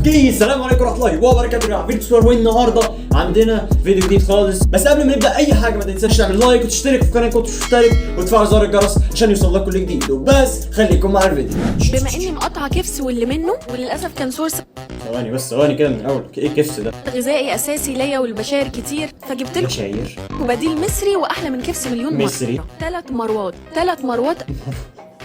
okay، السلام عليكم ورحمة الله وبركاته يا جماعة. فيديو، والنهارده عندنا فيديو جديد خالص. بس قبل ما نبدا اي حاجة، ما تنساش تعمل like وتشترك في القناة كنت مشترك وتفعل زر الجرس عشان يوصل لك كل جديد. وبس، خليكم مع الفيديو. بما اني مقاطعه KFC واللي منه، وللاسف كان source ثواني بس، ثواني كده من الاول، ايه KFC ده؟ غذائي اساسي ليا والبشاير كتير، فجبت لكم بشاير؟ بديل مصري واحلى من KFC مليون مره. مصري؟ ثلاث مروات، ثلاث مروات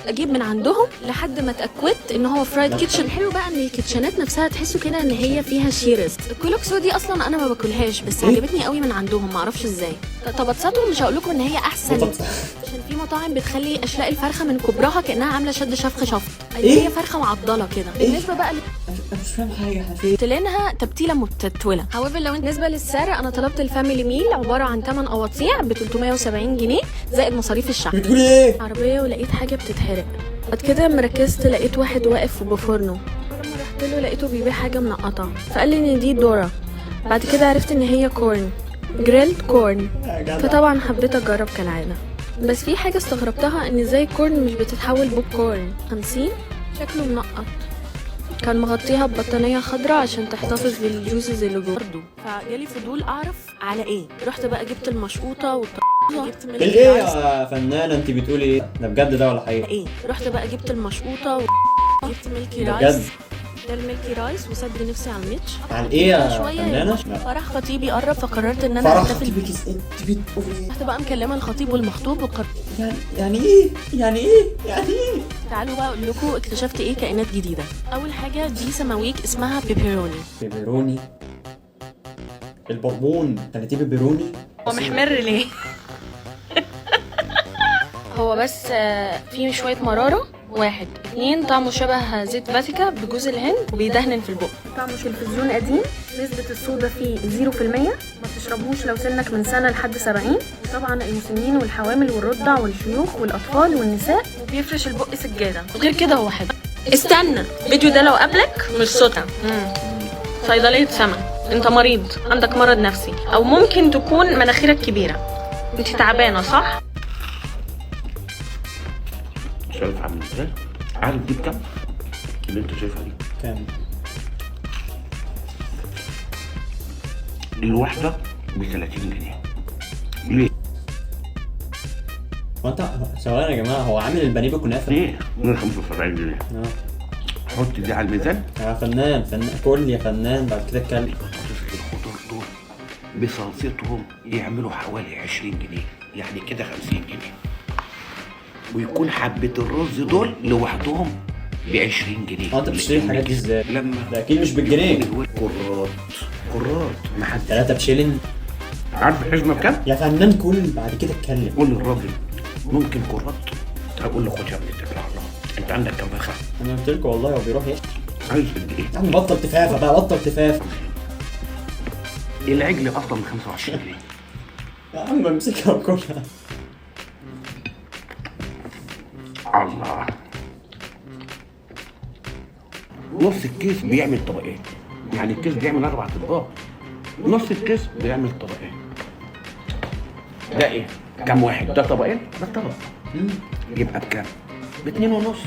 اجيب من عندهم لحد ما اتاكدت ان هو fried kitchen. حلو بقى ان ال kitchen ات نفسها تحسوا كده ان هي فيها شيرز. الكولوكسو دي اصلا انا ما باكلهاش، بس إيه؟ عجبتني قوي من عندهم، ما اعرفش ازاي. طبطساتهم مش هقول لكم ان هي احسن بطاطس. عشان في مطاعم بتخلي اشلاء الفرخه من كبرها كانها عامله شد شفخ شفط، اللي إيه؟ هي فرخة معضلة كده. إيه؟ بالنسبة بقى انا مش فاهم حاجه، احنا فين؟ تلينها تبتيله متتوله. however لو بالنسبة للسعر، انا طلبت ال family meal عبارة عن 8 قواطيع ب 370 جنيه زائد مصاريف الشحن. بتقولي ايه؟ عربية ولقيت حاجة بتتحرق، بعد كده لما ركزت لقيت واحد واقف بفرنه. لما رحت له لقيته بيبيع حاجة منقطه، فقال لي ان دي ذره. بعد كده عرفت ان هي corn، grilled corn. يا جدع. فطبعا حبيت اجرب كالعاده، بس في حاجة استغربتها، ان ازاي corn مش بتتحول بوب كورن؟ 50 شكله منقط، كان مغطيها ببطانية خضراء عشان تحتفظ بال juices اللي جوه برضه. فجالي فضول اعرف على ايه. رحت بقى جبت المشقوطة جبت milk الايه؟ rice. يا فنانه، انت بتقولي ايه؟ ده بجد ده ولا حقيقة؟ ايه، رحت بقى جبت المشقوطة جبت milky ده rice. بجد؟ ده ال milky rice وسد نفسي على المتش. على ايه يا شوية فنانه؟ لا. فرح خطيبي قرب، فقررت ان انا فرح احتفل. خطيبك؟ انت بتقولي ايه؟ رحت بقى مكلمه الخطيب والمخطوب وقررت يعني ايه؟ يعني ايه؟ يعني ايه؟ تعالوا بقى اقول لكم اكتشفت ايه كائنات جديده. اول حاجة دي سماويك اسمها بيبروني. بيبروني؟ البربون كانت ايه؟ بيبروني؟ هو محمر ليه؟ هو بس فيه شوية مرارة. واحد، اتنين، طعمه شبه زيت فاتيكا بجوز الهند وبيدهنن في البق. طعمه تلفزيون قديم. نسبة الصودا فيه 0%. ما تشربوش لو سنك من سنة لحد 70. وطبعا المسنين والحوامل والرضع والشيوخ والأطفال والنساء. وبيفرش البق سجادة. وغير كده هو حلو. استنى، الفيديو ده لو قابلك مش صوتها صيدلية سما. انت مريض، عندك مرض نفسي، او ممكن تكون مناخيرك كبيرة، انت تعبانة، صح؟ شايف عامل ازاي؟ عارف دي بكام؟ اللي انت شايفها دي؟ كام؟ الواحدة ب 30 جنيه. ليه؟ هو انت، ثواني يا جماعه، هو عامل البانيه بكنافه؟ ليه؟ 175 جنيه. حط دي على الميزان. يا فنان، فنان، كل يا فنان، بعد كده اتكلم. البطاطس الخضر دول بصلصتهم يعملوا حوالي 20 جنيه، يعني كده 50 جنيه. ويكون حبة الرز دول لوحدهم ب 20 جنيه. هو انت بتشتري الحاجات دي ازاي؟ لما ده اكيد مش بالجنيه. كرات، كرات ما حد ثلاثة بشيلن. عارف الحزمة بكام؟ يا فنان، كل بعد كده اتكلم. قول للراجل ممكن كرات؟ هقول له خد يا ابني، اتكل على الله. انت عندك كام فرخة؟ انا قلت لكم والله هو بيروح يشتري. عايز قد ايه؟ يا عم بطل تفافه بقى، بطل تفافه. العجل اصلا ب 25 جنيه. يا عم امسكها وكلها. الله، نص الكيس بيعمل طبقين، يعني الكيس بيعمل اربع اطباق، نص الكيس بيعمل طبقين. ده ايه؟ كام واحد؟ ده طبقين؟ ده طبق. يبقى بكام؟ باتنين ونص،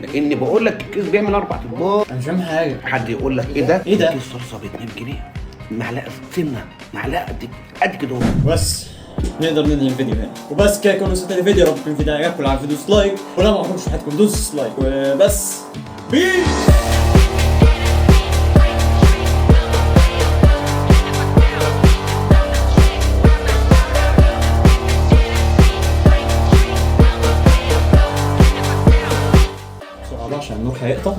لان بقول لك الكيس بيعمل اربع اطباق. انا مش فاهم حاجه. حد يقول لك ايه ده؟ إيه ده؟ كيس صلصه ب 2 جنيه، معلقه سنة، معلقه قد قد كده اهو. بس نقدر ننهي الفيديو هنا، وبس كده يكون وصلت الفيديو. يا رب يكون الفيديو عجبكم. لو عجبكم دوس like، ولو ما عجبكمش حياتكم دوس like، وبس، peace. بسرعة بقى عشان النور هيقطع.